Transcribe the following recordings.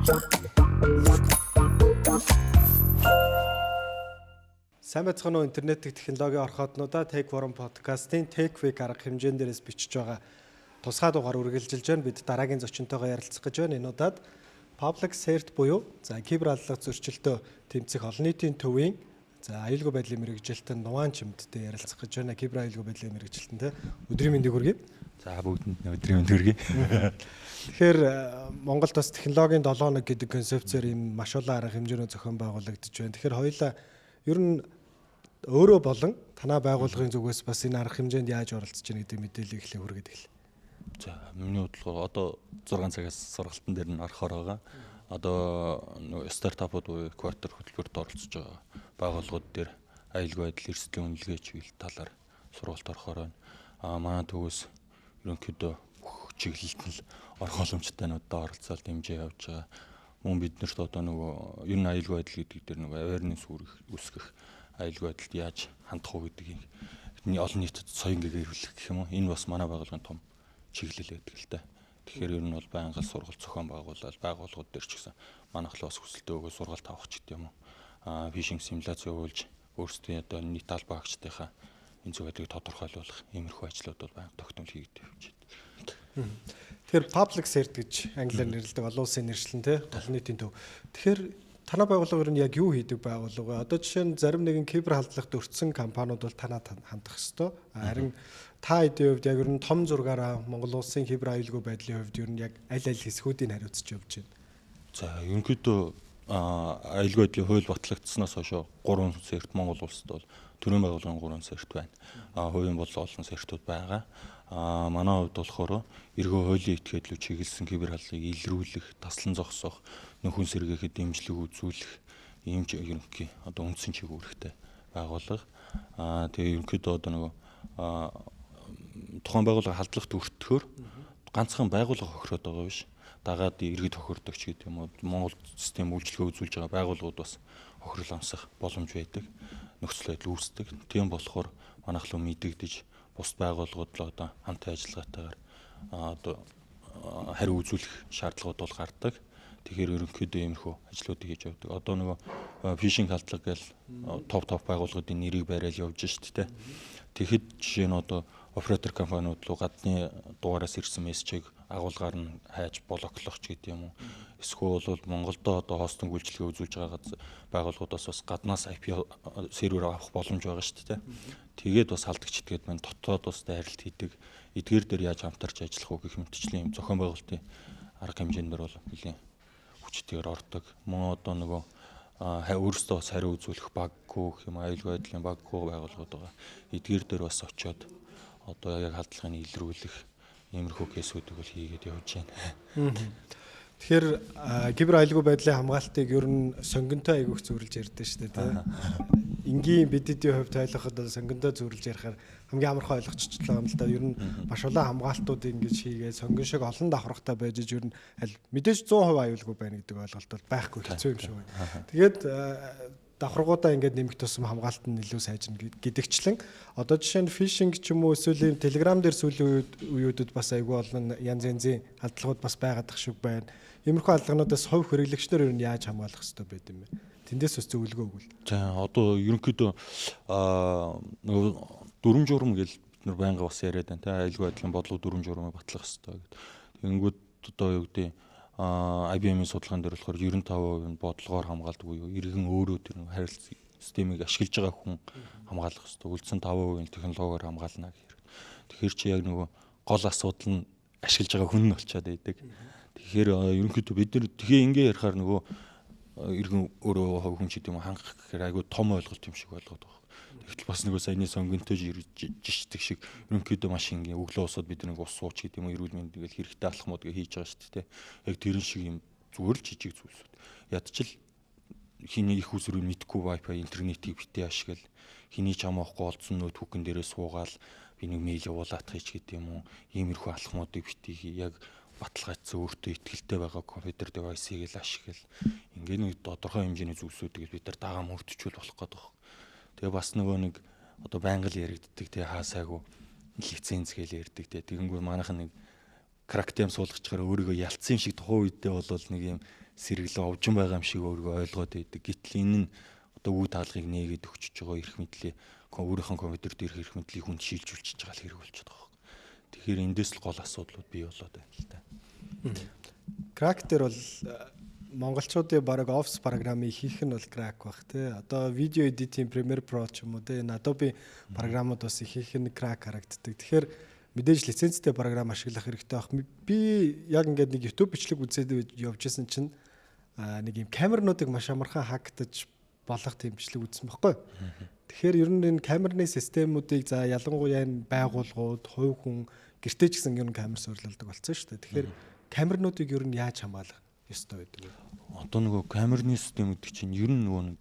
Сайн байцгаана уу, интернет технологийн орхооднуудаа. Tech Forum podcast-ийн Tech Week арга хэмжээн дээрээс бичиж байгаа тусгай дугаар үргэлжилж байна. Бид дараагийн зочинтойгоо ярилцах гэж байна. Энэ удаад Public Cert буюу кибер аллах зөрчилтөө тэмцэх олон нийтийн төвийн аюулгүй байдлын мэргэжилтэн Нугаан Чимдтэй ярилцах гэж байна. Кибер аюулгүй байдлын мэргэжилтэн те. Өдрийн мэндийг хүргэе. За, бүгдэнд нь өдрийн мэнд хүргэе. Тэгэхээр Монголд бас технологийн 7 хоног гэдэг концепцээр ийм маш олон арга хэмжээнүүд зохион байгуулагдаж байна. Тэгэхээр хоёулаа ер нь өөрөө болон танай байгууллагын зүгээс бас энэ арга хэмжээнд яаж оролцож байна гэдэг мэдээллийг эхлээ хүргээд эхэллээ. За, миний бодлогоор одоо 6 цагаас сургалтын дээр нь орохоор байгаа. Одоо нөгөө стартапууд буюу квартер хөтөлбөрт оролцож байгаа байгууллагууд дээр аюулгүй байдал, эрсдлийн үнэлгээ чиглэл талаар сургалт орохоор байна. А манай төвөөс ерөнхийдөө бүх чиглэлд нь орох боломжтой нуудаа оролцоод дэмжиж явж байгаа. Мөн биднэрт одоо нөгөө ер нь аюулгүй байдал гэдэг дээр нөгөө awareness үүсгэх, аюулгүй байдалд яаж хандах уу гэдгийг олон нийтэд соён гэгэрүүлэх гэх юм уу. Энэ бас манай байгууллагын том чиглэл байдаг л да. Тэгэхээр ер нь бол байнга сургалт зохион байгуулаад, байгууллагууд дээр ч гэсэн манайх л бас хүсэлтээ өгөө сургалт авах ч гэдэг юм уу. Phishing симуляц явуулж, өөрсдийн одоо нийт албан хаагчдынхаа энэ зүг байдлыг тодорхойлуулах иймэрхүү ажлууд бол байнга тогтмол хийгдэж явж байна. Тэгэхээр Public Cert гэж англиар нэрлэдэг, олон улсын нэршлэн те, олон нийтийн төв. Тэгэхээр танай байгууллага ер нь яг юу хийдэг байгууллага вэ? Одоо жишээ нь зарим нэгэн кибер халдлагт өртсөн компаниуд бол танаа хандах ёстой. Харин та хэдийн хувьд яг ер нь том зургаараа Монгол улсын кибер аюулгүй байдлын хувьд ер нь яг аль аль хэсгүүдийг хариуцж явж байна? За, ерөнхийдөө аюулгүй байдлын хууль батлагдсанаас хойш 3 CERT, Монгол улсад бол төрийн байгууллагын 3 CERT байна. Хувийн бол олон CERT үүд байгаа. Манай хувьд болохоор эргэн хуулийн этгээд рүү чиглэсэн кибер халдлагыг илрүүлэх, таслан зогсоох, нөхөн сэргээхэд дэмжлэг үзүүлэх ийм ч ерөнхий одоо үндсэн чиг үүрэгтэй байгууллага. Тэгээ ерөнхийдөө одоо нөгөө тухайн байгууллага халдлагт өртөхөөр ганцхан байгууллага хохироод байгаа биш. Дагаад иргэд хохирдог ч гэдэг юм уу. Монгол систем үйлчилгээ үзүүлж байгаа байгууллагууд бас хохирол амсах боломж байдаг. Нөхцөл байдал үүсдэг. Тийм болохоор манайх руу мэдэгдэж, бус байгууллагууд л одоо хамтын ажиллагаатайгаар одоо хариу үзүүлэх шаардлагууд бол гардаг. Тэгэхээр ерөнхийдөө иймэрхүү ажлуудыг хийж явдаг. Одоо нөгөө phishing халдлага гээл топ топ байгууллагуудын нэрийг бариад явж шít тэ. Тэгэхэд жишээ нь одоо оператор компаниуд руу гадны дугаараас ирсэн мессежийг агуулгаар нь хайж block лох ч гэдэг юм уу. Эсвэл бол Монголдо одоо hosting үйлчилгээ үзүүлж байгаа байгууллагуудаас бас гаднаас IP сервер авах боломж байгаа шүү дээ. Тэгээд бас халдагчдгээд маань дотоод бас дайралт хийдэг. Эдгээр дээр яаж хамтарч ажиллах уу гэх мэтчлийн юм зохион байгуулалтын арга хэмжээнд бол нэлийн хүчтэйгээр ордог. Мөн одоо нөгөө өөрсдөө бас хариу үзүүлэх баггүй гэх юм, аюулгүй байдлын баггүй байгууллагууд байгаа. Эдгээр дээр бас очиод одоо яг халдлагыг илрүүлэх иймэрхүү case үүдийг бол хийгээд явж байна. Тэгэхээр кибер аюулгүй байдлын хамгаалтыг ер нь сонгонтой айгүйх зүйрлэж ярьдэн шүү дээ, тийм. Энгийн бидэдийн хувьд ойлгоход бол сонгонтой зүйрлэж ярихаар хамгийн амархан ойлгочихлоо юм л да. Ер нь маш олон хамгаалтууд ингэж хийгээ сонгон шиг олон давхаргатай байж, ер нь аль мэдээж 100% аюулгүй байна гэдэг ойлголт бол байхгүй, хэцүү юм шиг байна. Тэгээд давхаргуудаа ингээд нэмэх тусам хамгаалт нь илүү сайжирна гэдэгчлэн, одоо жишээ нь phishing ч юм уу, эсвэл ийм Telegram дээр сүүлийн үеүүдэд бас айгүй олон янз янзын халдлагууд бас байгаад тах шиг байна. Иймэрхүү халдлагуудаас хувь хэрэглэгчдэр ер нь яаж хамгаалах хэрэгтэй байд юм бэ? Тэндээс бас зөвлөгөө өгвөл. За, одоо ерөнхийдөө нөгөө дүрэм журам гэл бид нар байнга бас яриад байна те, аюулгүй байдлын бодлого, дүрэм журмыг батлах хэрэгтэй гэдэг. Тэгэнгүүт одоо юу гэдэг, IBM-ийн судалгаан дээр болохоор 95% нь бодлогоор хамгаалдаг буюу иргэн өөрөө тэр харилцан системийг ашиглаж байгаа хүн хамгаалах хэрэгтэй. Үлдсэн 5% нь технологиор хамгаална гэх хэрэг. Тэгэхээр чи яг нөгөө гол асуудал нь ашиглаж байгаа хүн нь болчиход байдаг. Тэгэхээр ерөнхийдөө бид нар тэгэхээр ингэ ярихаар нөгөө иргэн өөрөө хүн ч гэдэг юм хангах гэхээр айгүй том ойлголт юм шиг ойлгоод байгаа. Тэгтэл бас нөгөө саяны сонгонтой жишдэг шиг ерөнхийдөө маш энгийн өглөө усаад бид нэг ус сууч гэдэг юм уу, эрүүл мэнд тэгэл хэрэгтэй алхмууд гэж хийж байгаа шүү дээ. Яг тэрэн шиг юм зүгээр л жижиг зүйлсүүд. Ядчил хиний их усрыг мэдхгүй Wi-Fi интернетийг битээ ашигла, хиний ч хамаахгүй олдсон ноутбукн дээрээ суугаал би нэг мэйл явуулаатах ч гэдэг юм уу, иймэрхүү алхмуудыг битээ яг баталгаажсан, өөртөө ихтгэлтэй байгаа компьютер device ыг л ашигла. Ингээ нэг тодорхой хэмжээний зүйлсүүдийг бид нар дагаа мөрдчүүл болох гэдэг байна. Тэгээ бас нөгөө нэг одоо байнга л яригддаг те, хаасайгүй лиценз гээл ярьдаг те. Тэгэнгүүт манайхан нэг Crack юм суулгачаар өөрийгөө ялцсан юм шиг тухайн үедээ бол нэг юм сэргэлэн овжин байгаа юм шиг өөрийгөө ойлгоод байдаг. Гэтэл энэ нь одоо үе таалгыг нээгээд өгчөж байгаа эрх мэдлээ өөрийнхөө компьютер дээр эрх мэдлийг хүнд шилжүүлчихэж байгаа л хэрэг болчиход байгаа. Тэгэхээр эндээс л гол асуудлууд бий болоод байна л та. Crack дээр бол монголчуудын бараг Office програмыг хийх нь бол crack бах тий. Одоо video editing Premiere Pro ч юм уу тий, энэ Adobe програмууд бас ихэнх нь crack харагддаг. Тэгэхээр мэдээж лицензтэй програм ашиглах хэрэгтэй байх. Би яг ингээд нэг YouTube бичлэг үзээд явж исэн чинь нэг юм камернуудыг маш амархан hack таж болох тийм бичлэг үзсэн байхгүй. Тэгэхээр ер нь энэ камерны системүүдийг, за, ялангуяа энэ байгууллагууд, хувь хүн гэртээ ч гэсэн ер нь камер суурилдаг болсон шүү дээ. Тэгэхээр камернуудыг ер нь яаж хамгаалах ёстой байдаг вэ? Одоо нөгөө камерны систем гэдэг чинь ер нь нөгөө нэг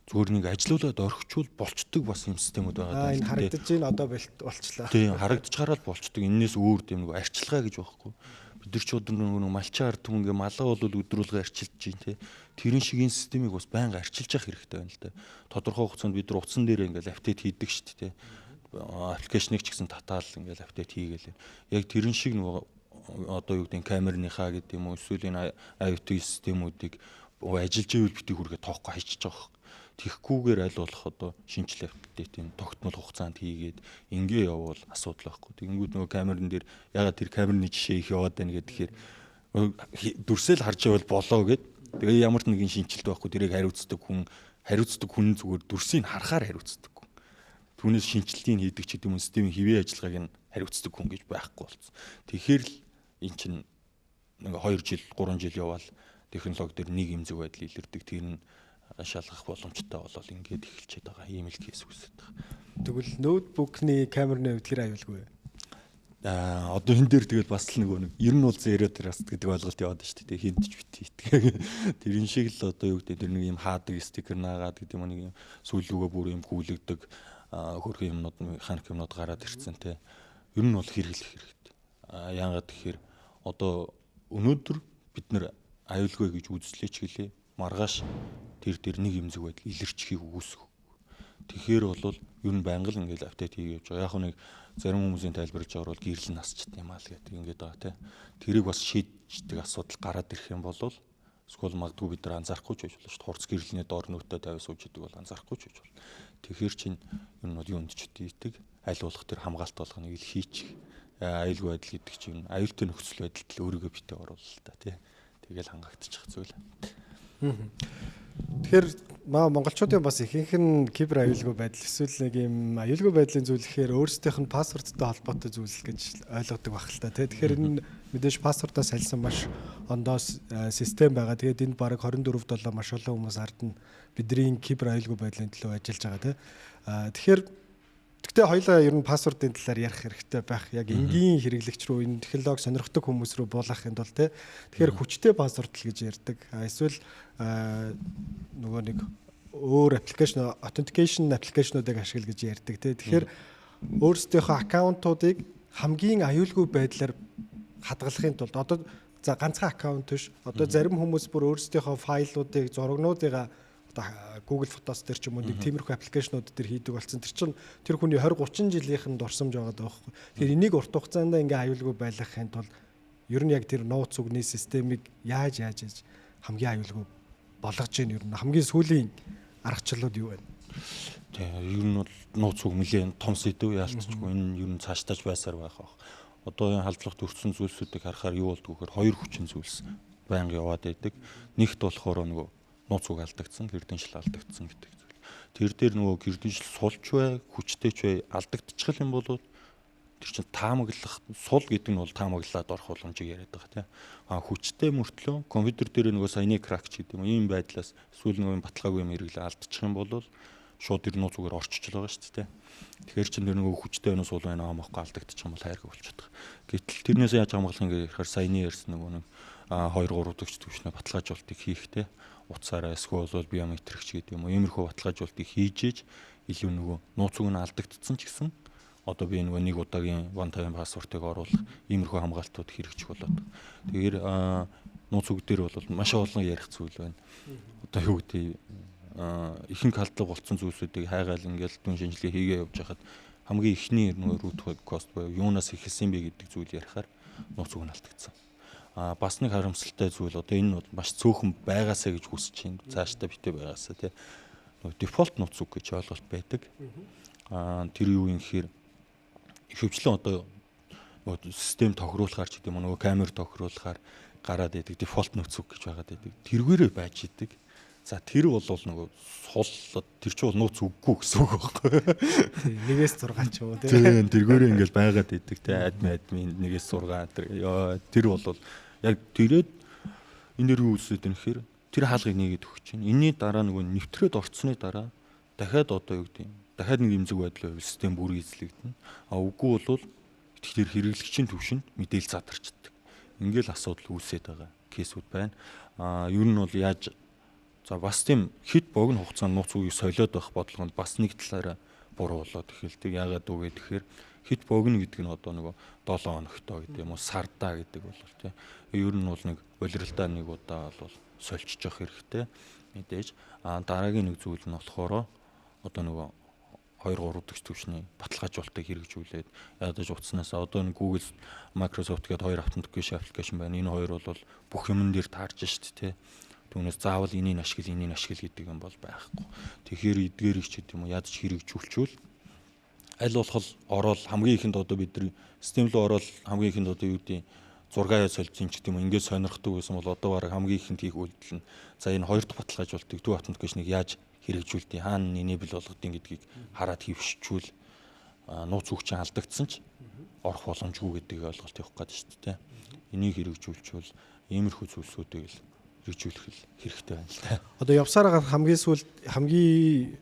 зүгээр нэг ажилуулад орхичвол болчдөг бас юм системүүд байгаа. Аа, энэ харагдаж байна, одоо болчлаа. Тийм, харагдчихаараа л болчдөг. Энээс өөр тийм нөгөө арчилгаа гэж байхгүй. Бид нар ч одоо нөгөө малчин ард түмэн ингээ малаа бол өдрүүлгээ арчилж чинь тий. Тэрэн шиг энэ системийг бас байнга арчилж явах хэрэгтэй байна л да. Тодорхой хугацаанд бид нар утсан дээр ингээл update хийдэг шүү дээ тий. Application ыг ч гэсэн татаал ингээл update хийгээл. Яг тэрэн шиг нөгөө одоо юу гэдэг камерныхаа гэдэг юм уу, эсвэл энэ IoT системүүдийг ажиллаж ивэл битгий хүргээ тоохгүй хайчиж байгаа хэрэг. Тэгхгүйгээр аль болох одоо шинжлэх update юм тогтмол хугацаанд хийгээд ингээ явбал асуудал байхгүй. Тэгэнгүүт нөгөө камерн дээр ягаад тэр камерны жишээ их яваад байна гэхээр дүрсэл харж байвал болоо гэд. Тэгээ ямар ч нэгэн шинжилт байхгүй, тэрийг хариуцдаг хүн зүгээр дүрсийг харахаар хариуцдаг хүн. Түүнээс шинжилтийг хийдэг ч гэдэг юм, системийн хэвээ ажиллагааг нь хариуцдаг хүн гэж байхгүй болсон. Тэгэхээр л эн чинь нэг 2 жил, 3 жил явбал технологи дээр нэг юм зүг байдал илэрдэг. Тэр нь шалгах боломжтой болол ингээд эхэлчихэд байгаа. Ийм л case үүсэж байгаа. Тэгвэл ноутбукны камерны хувьд хэр аюулгүй вэ? Аа, одоо энэ дээр тэгэл бас л нөгөө нэг ер нь бол zero trust гэдэг ойлголт яваад шүү дээ. Хинт ч бит итгэ. Тэрэн шиг л одоо юу гэдэг, тэр нэг юм хаадаг стикер наагаад гэдэг юм, нэг юм сүүлүүгээ бүр юм гүйлэгдэг хөрхөн юмнууд, механик юмнууд гараад ирсэн те. Ер нь бол хэрэглэх хэрэгтэй. Аа, яагаад тэгэхээр одоо өнөөдөр бид нар аюулгүй гэж үзлээ ч гэлээ. Маргааш тэр дээр нэг юм зүг байдал илэрчхийг үүсгэх. Тэгэхээр бол ер нь байнга л ингээл update хийгээ явж байгаа. Яг нэг зарим хүмүүсийн тайлбарж байгаа бол гэрэл насчт юм аа л гэдэг ингээд байгаа тий. Тэрийг бас шийддэг асуудал гараад ирэх юм бол эсвэл магадгүй бид нар анзаарахгүй ч байж болно шүү дээ. Хурц гэрлэний доор нөтөө тавиа сууж идэг бол анзаарахгүй ч байж болно. Тэгэхээр чин ер нь бол юунд ч итэг аль болох тэр хамгаалт болгоныг л хийчих. Аюулгүй байдал гэдэг чинь аюултай нөхцөл байдалд л өөрийгөө битээ оруулал та тий. Тэгэл хангагдчих зүйл. Тэгэхээр маа монголчуудын бас ихэнх нь кибер аюулгүй байдал эсвэл нэг юм аюулгүй байдлын зүйл гэхээр өөрсдийнх нь password тай холбоотой зүйл гэж ойлгодог байх л та тий. Тэгэхээр энэ мэдээж password оо сальсан маш ондоо систем байгаа. Тэгээд энд бараг 24/7 маш олон хүмүүс ард нь бидний кибер аюулгүй байдлын төлөө ажиллаж байгаа тий. Тэгэхээр Гэхдээ хоёлаа ер нь password ын талаар ярих хэрэгтэй байх. Яг энгийн хэрэглэгч рүү, энэ технологи сонирхдаг хүмүүс рүү буулгахын тулд те. Тэгэхээр хүчтэй password л гэж ярьдаг. Эсвэл нөгөө нэг өөр application, authentication application уудыг ашигла гэж ярьдаг те. Тэгэхээр өөрсдийнхөө account уудыг хамгийн аюулгүй байдлаар хадгалахын тулд, одоо за, ганцхан account биш. Одоо зарим хүмүүс бүр өөрсдийнхөө файлуудыг, зурагнуудыгаа одоо Google Photos дээр ч юм уу нэг тиймэрхүү application ууд дээр хийдэг болсон. Тэр чинь тэр хүний 20 30 жилийнх нь дурсамж байгаа байхгүй. Тэгэхээр энийг урт хугацаанд ингээ аюулгүй байлгахын тулд ер нь яг тэр нууц үгний системийг яаж яаж яаж хамгийн аюулгүй болгож гин, ер нь хамгийн сүүлийн аргачлалууд юу вэ? Тийм, ер нь бол нууц үг нэлээд том сэдэв, яалтчгүй энэ ер нь цаашдаж байсаар байх бах. Одоо энэ халдлагт өртсөн зүйлсүүдийг харахаар юу болдгоо гэхээр хоёр хүчин зүйлс байнга яваад байдаг. Нэгт болохоор нөгөө нууц үг алдагдсан, credential алдагдсан гэдэг зүйл. Тэр дээр нөгөө credential сулч бай, хүчтэй ч бай, алдагдчих юм бол тэр чинь таамаглах, сул гэдэг нь бол таамаглаад орох боломжийг яриад байгаа тийм. А хүчтэй мөртлөө компьютер дээр нөгөө саяны crack ч гэдэг юм ийм байдлаас эсвэл нөгөө баталгаагүй юм хэрэглээ алдчих юм бол шууд тэр нууц үгээр орчиж л байгаа шүү дээ. Тэгэхээр чин тэр нөгөө хүчтэй байна уу, сул байна уу хамаахгүй алдагдчих юм бол хайрг болчихдог. Гэтэл тэрнээс яаж хамгаалах юм гэхээр саяны ярьсан нөгөө нэг 2 3 дахь түвшнээ баталгаажуулалтыг хийхтэй утсаараа эсвэл бол биометрик ч гэдэг юм уу, иймэрхүү баталгаажуулалтыг хийж иж илүү нөгөө нууц үг нь алдагдсан ч гэсэн одоо би нөгөө нэг удаагийн one time password ыг оруулах иймэрхүү хамгаалтууд хэрэгжих болоод. Тэгэхээр нууц үг дээр бол маш олон ярих зүйл байна. Одоо юу гэдэг, ихэнх халдлага болцсон зүйлсүүдийг хайгаал ингээл дүн шинжилгээ хийгээ явж байхад хамгийн эхний нөгөө root cause буюу юунаас эхэлсэн бэ гэдэг зүйл ярихаар нууц үг нь алдагдсан. А бас нэг харамсалтай зүйл одоо энэ бол маш цөөхөн байгаасаа гэж хүсэж байна. Цаашдаа битээ байгаасаа тий. Нөгөө default нууц үг гэж ойлголт байдаг. А тэр юу юм гэхээр ихэвчлэн одоо нөгөө систем тохируулахаар ч гэдэг юм уу, нөгөө камер тохируулахаар гараад идэг default нууц үг гэж байгаад идэг. Тэргээрээ байж идэг. За, тэр бол нөгөө сул, тэр чинь бол нууц үггүй гэсэн үг байхгүй. Нэгээс 6 ч юм уу. Тийм, тэргээрээ ингээл байгаад идэг те, админ админ нэгээс 6 тэр ёо, тэр бол яг тэрээд энэ дэр юу үүсээд юм гэхээр тэр хаалгыг нэгээд өгч чинь. Энийний дараа нөгөө нэвтрээд орцсны дараа дахиад одоо юу гэдэг юм, дахиад нэг эмзэг байдал байвал систем бүр эзлэгдэнэ. А үгүй бол тэр хэрэглэгчийн түвшинд мэдээлэл задарчдаг. Ингээл асуудал үүсээд байгаа case үүд байна. А ер нь бол яаж, за, бас тийм хэд богино хугацаанд нууц үгийг солиод байх бодлого нь бас нэг талаараа буруу болоод эхэлдэг. Яагаад үг гэхээр хэд богино гэдэг нь одоо нөгөө 7 хоногтой гэдэг юм уу, сардаа гэдэг бол тийм. Ер нь бол нэг улиралдаа нэг удаа бол сольчиж явах хэрэгтэй. Мэдээж. А дараагийн нэг зүйл нь болохоор одоо нөгөө 2 3 дахь түвшний баталгаажуулалтыг хэрэгжүүлээд ядаж утаснаас одоо нэг Google, Microsoft гэдэг хоёр authentication application байна. Энэ хоёр бол бүх юмн дээр таарж шít тэ. Түүнээс заавал энийг ашигла, энийг ашигла гэдэг юм бол байхгүй. Тэгэхээр эдгээрийг ч гэдэг юм уу, ядаж хэрэгжүүлчихвэл аль болох ороод хамгийн ихэнд одоо бид нар систем рүү ороод хамгийн ихэнд одоо юу гэдэг зургаа солилцсон ч гэдэг юм, ингээд сонирхдаг байсан бол одоо бараг хамгийн ихэнд хийх үйлдэл нь за энэ хоёр дахь баталгаажуулалтыг, two authentication-ыг яаж хэрэгжүүлдэг, хаана enable болгодیں гэдгийг хараад хэвшчихвэл нууц үг чинь алдагдсан ч орох боломжгүй гэдэг ойлголт явах гээд шүү дээ. Энийг хэрэгжүүлчихвэл иймэрхүү зүйлсүүдийг л хэрэгжүүлэх хэрэгтэй байна л та. Одоо явсаар хамгийн сүүлд, хамгийн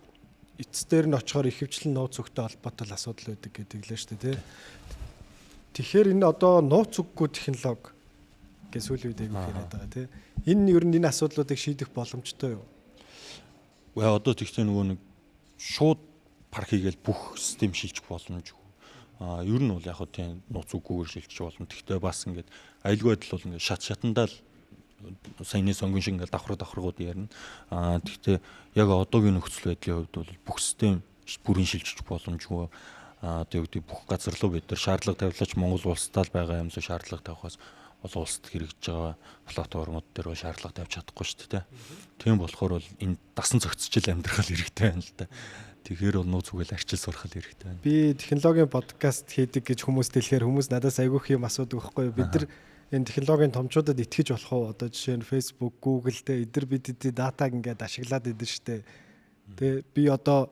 эцэс дээр нь очихоор ихэвчлэн нууц үгтэй холбоотой л асуудал байдаг гэдэг лээ шүү дээ, тий. Тэгэхээр энэ одоо нууц үггүй технологи гэж сүүлийн үед айгүй яриад байгаа, тий. Энэ ер нь энэ асуудлуудыг шийдэх боломжтой юу? Үгүй, одоо тэгтээ нөгөө нэг шууд парк хийгээл бүх систем шилжих боломжгүй. А ер нь бол яг хөө тийм нууц үггүйгээр шилжих боломж. Тэгтээ бас ингээд аюулгүй байдал бол ингээд шат шатандаа л саяны сонгон шиг ингээд давхар давхаргууд ярина. А тэгтээ яг одоогийн нөхцөл байдлын хувьд бол бүх систем бүрийн шилжих боломжгүй. А одоо юу гэдэг, бүх газар руу бид нар шаардлага тавилаач Монгол улсдаа л байгаа юмсаа шаардлага тавихаас олон улсад хэрэгжиж байгаа платформуд дээр бол шаардлага тавьж чадахгүй шүү дээ. Тийм болохоор бол энэ дасан зохицож амьдрах хэрэгтэй байна л да. Тэгэхээр бол нууц үгээл арчил сурах хэрэгтэй байна. Би технологийн подкаст хийдэг гэж хүмүүст хэлэхээр хүмүүс надаас айгүйх юм асуудаг байхгүй юу? Бид нар энэ технологийн томчуудад итгэж болох уу? Одоо жишээ нь Facebook, Google те, эдгээр бидний датаг ингээд ашиглаад идэв штэ. Тэ, би одоо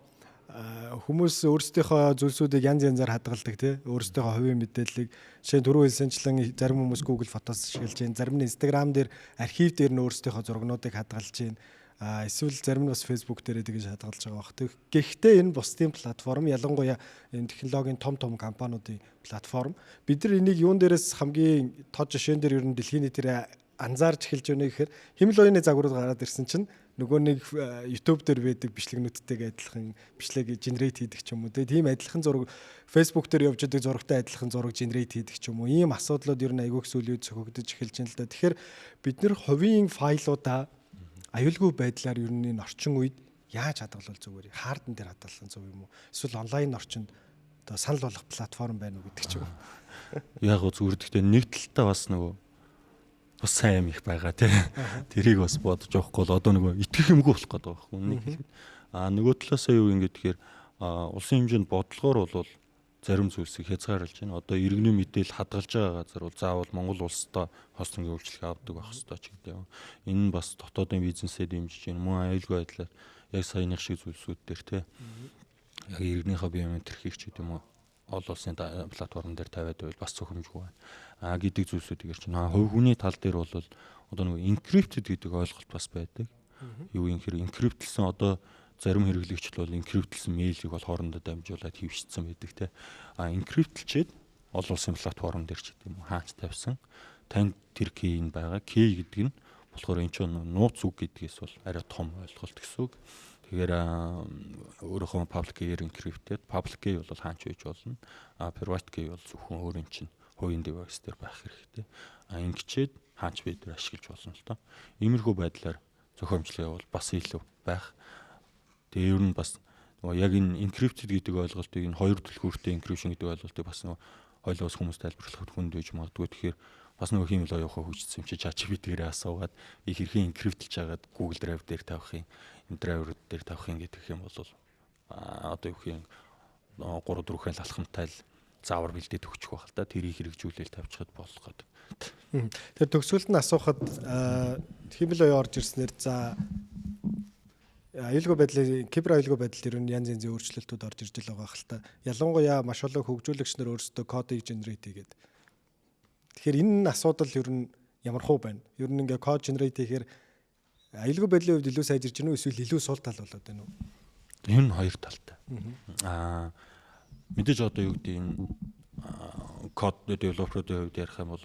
хүмүүс өөрсдийнхөө зүйлсүүдийг янз янзаар хадгалдаг тий, өөрсдийнхөө хувийн мэдээллийг. Жишээ нь түрүү хэлсэнчлэн зарим хүмүүс Google Photos ашиглаж байна, зарим нь Instagram дээр архив дээр нь өөрсдийнхөө зургнуудыг хадгалж байна, а эсвэл зарим нь бас Facebook дээр тэгэж хадгалж байгаа бах. Гэхдээ энэ бусдын платформ, ялангуяа энэ технологийн том том компаниудын платформ, бид нар энийг юун дээрээс хамгийн тод жишээн дээр ер нь дэлхийн нийтээр анзаарч эхэлж байна гэхээр химэл оюуны загварууд гараад ирсэн чинь нөгөө нэг YouTube дээр байдаг бичлэгнүүдтэйг адилхан бичлэг generate хийдэг ч юм уу, тийм адилхан зураг, Facebook дээр явж байдаг зурагтай адилхан зураг generate хийдэг ч юм уу, ийм асуудлууд ер нь айгүйх сүүлийн үед цохигдож эхэлж байна л да. Тэгэхээр бид нар хувийн файлуудаа аюулгүй байдлаар ер нь энэ орчин үед яаж хадгалвал зүгээр? Hard ан дээр хадгалах нь зөв юм уу? Эсвэл онлайн орчинд одоо санал болгох платформ байна уу гэдэг ч юм уу? Яг гоо зүгээр, гэхдээ нэг талдаа бас нөгөө бас сайн юм их байгаа тий. Тэрийг бас бодож явахгүй бол одоо нөгөө итгэх юмгүй болох гэдэг байгаа байхгүй нэг хэлэхэд. А нөгөө талаасаа юу ингэ тэгэхээр улсын хэмжээнд бодлогоор бол зарим зүйлсийг хязгаарлаж байна. Одоо иргэний мэдээлэл хадгалж байгаа газар бол заавал Монгол улстай hosting ийн үйлчилгээ авдаг байх ёстой ч гэдэг юм. Энэ нь бас дотоодын бизнесээ дэмжиж байна. Мөн аюулгүй байдлаар яг саяных шиг зүйлсүүд дээр тий. Яг иргэнийхээ биометрикийг ч гэдэг юм уу, олон улсын платформ дээр тавиад байвал бас цохимжгүй байна. А гэдэг зүйлсүүдийг ярьж байна. Хувь хүний тал дээр бол одоо нөгөө encrypted гэдэг ойлголт бас байдаг. Юу юм хэрэг encrypt лсэн, одоо зарим хэрэглэгчд бол encrypt лсэн мэйлийг бол хоорондоо дамжуулаад хэвшчихсэн байдаг те. А encrypt лчээд олон улсын платформ дээр ч гэдэг юм уу хаач тавьсан. Танд тэр key нь байгаа. Key гэдэг нь болохоор энэ ч нууц үг гэдгээс бол арай том ойлголт гэсэн үг. Тэгэхээр өөрийнхөө public key-ээр encrypted, public key бол хаач байж болно. А private key бол зөвхөн өөрийн чинь хувийн device дээр байх хэрэгтэй. А ингэчээд хаач бид нар ашиглаж болно л доо. Иймэрхүү байдлаар зохиомжлоо явуул бас илүү байх. Тэгээ ер нь бас нөгөө яг энэ encrypted гэдэг ойлголтыг, энэ хоёр түлхүүртэй encryption гэдэг ойлголтыг бас нөгөө Хоёулаа бас хүмүүс тайлбарлахад хүнд байж магадгүй. Тэгэхээр бас нөгөө хиймэл оюухаа хөгжсөн юм чи ChatGPT-гээрээ асуугаад би хэрхэн encrypt лж хагаад Google Drive дээр тавих юм, driver дээр тавих юм гэдэг юм бол одоо юу гэх юм, 3 4 хэн алхамтай л заавар бэлдээд өгчих байх л да. Тэрийг хэрэгжүүлээл тавьчихад болох гэдэг. Тэр төгсгөлд нь асуухад, хиймэл оюун орж ирснээр, за, аюулгүй байдлын, кибер аюулгүй байдал ер нь янз янзын өөрчлөлтүүд орж ирж л байгаа хэл та. Ялангуяа маш олон хөгжүүлэгч нар өөрсдөө кодыг generate хийгээд. Тэгэхээр энэ асуудал ер нь ямар хуу байна? Ер нь ингээ код generate хийхээр аюулгүй байдлын хувьд илүү сайжирч гэнэ үү эсвэл илүү сул тал болоод байна уу? Энэ хоёр талтай. Мэдээж одоо юу гэдэг энэ код developer уудын хувьд ярих юм бол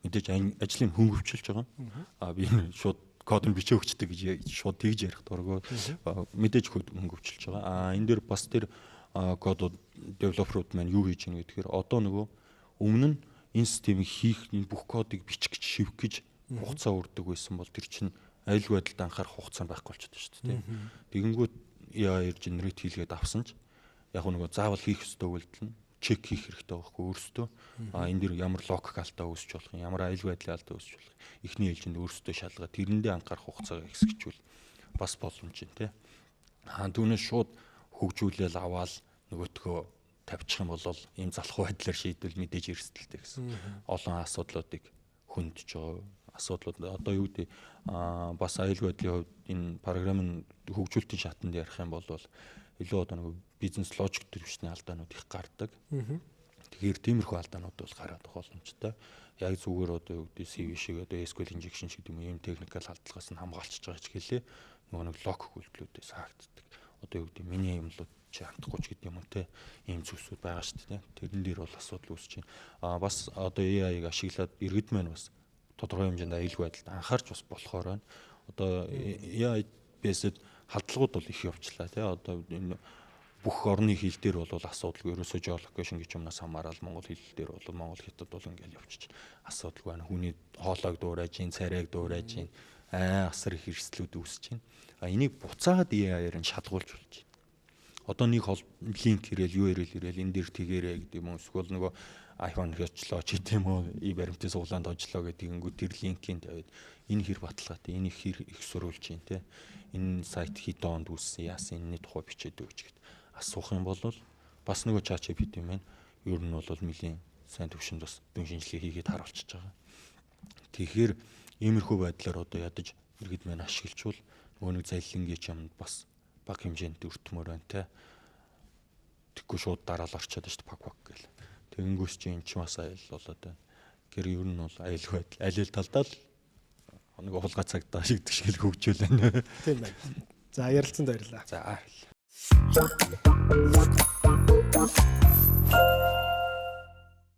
мэдээж ажлыг хөнгөвчлөж байгаа. Би шууд код нь бичээ өгчдөг гэж шууд тэгж ярих дургүй. Мэдээж хөнгөвчлөж байгаа. Энэ дээр бас тэр код developer ууд маань юу хийж гэнэ гэхээр одоо нөгөө өмнө нь энэ системийг хийх, энэ бүх кодыг бичих гэж, шивэх гэж хугацаа үрдэг байсан бол тэр чинь аюулгүй байдалд анхаарах хугацаа байхгүй болчиход шүү дээ. Тэгэнгүүт AI generate хийлгээд авсан ч яг нөгөө заавал хийх ёстой үйлдэл нь check хийх хэрэгтэй байхгүй өөрсдөө. Энэ дэр ямар логик алдаа үүсч болох юм, ямар аюулгүй байдлын алдаа үүсч болох. Эхний ээлжинд өөрсдөө шалгаа, тэрэндээ анхаарах хугацаагаа хэсэгчүүл бас боломж юм тий. Түүнээс шууд хөгжүүлээл аваал нөгөөтгөө тавьчих юм бол ийм залхуу байдлаар шийдвэл мэдээж эрсдэлтэй гэсэн. Олон асуудлуудыг хөндөж байгаа асуудлууд одоо юу гэдэг, бас аюулгүй байдлын хувьд энэ програмын хөгжүүлэлтийн шатанд ярих юм бол илүү одоо нэг бизнес логик төвшний алдаанууд их гардаг. Тэгэхээр тиймэрхүү алдаанууд бол гараад байх боломжтой. Яг зүгээр одоо юу гэдэг CVE шиг, одоо SQL injection шиг юм ийм technical халдлагаас нь хамгаалчихж байгаа ч гэлээ нөгөө нэг логик үйлдэлүүдээс хаагддаг. Одоо юу гэдэг, миний юмлууд чи хандахгүй ч гэдэг юм уу те, ийм зүйлсүүд байгаа шүү дээ. Тэрэн дээр бол асуудал үүсэж байна. Бас одоо AI-г ашиглаад иргэд маань бас тодорхой хэмжээнд аюулгүй байдалд анхаарч бас болохоор байна. Одоо AI based халдлагууд бол их явчлаа тий. Одоо энэ бүх орны хэл дээр бол асуудалгүй, ерөөсөө geolocation гэж юмнаас хамаарал монгол хэл дээр бол, монгол хятад бол ингээл явчих асуудалгүй байна. Хүний хоолойг дуурайж ийн, царайг дуурайж ийн, асар их эрсдлүүд үүсэж байна. Энийг буцаагаад AI-аар нь шалгуулж болж байна. Одоо нэг link ирээл, юу ирээл ирээл энэ дэр тэгээрэй гэдэг юм уу, эсвэл нөгөө iPhone хячлоо ч гэдэм юм уу, и баримтын суглаанд хожлоо гэдэг ингэнгүүт тэр link ийг тавиад энэ хэр баталгаатай, энэ хэр их сөрүүлж чинь те, энэ сайт хэд онд үүссэн, яасан, энэний тухай бичээд өгч гэд асуух юм бол бас нөгөө ChatGPT маань ер нь бол нэлийн сайн төвшөнд бас дүн шинжилгээ хийгээд харуулчихж байгаа. Тэгэхээр иймэрхүү байдлаар одоо ядаж иргэд маань ашиглчвал нөгөө нэг заллингийн чамд бас бага хэмжээнд өртмөр байна те. Тэгэхгүй шууд дараал орчоод шүү дээ, пак пак гэл. Тэгэнгүүс чи эн чинь бас аял болоод байна. Тэр ер нь бол аюулгүй байдал аль аль талдаа л нэг хулгай цагдаа шигдэг шиг л хөгжөөл байна. Тийм байна. За, ярилцсанд баярлалаа. За, баярлалаа.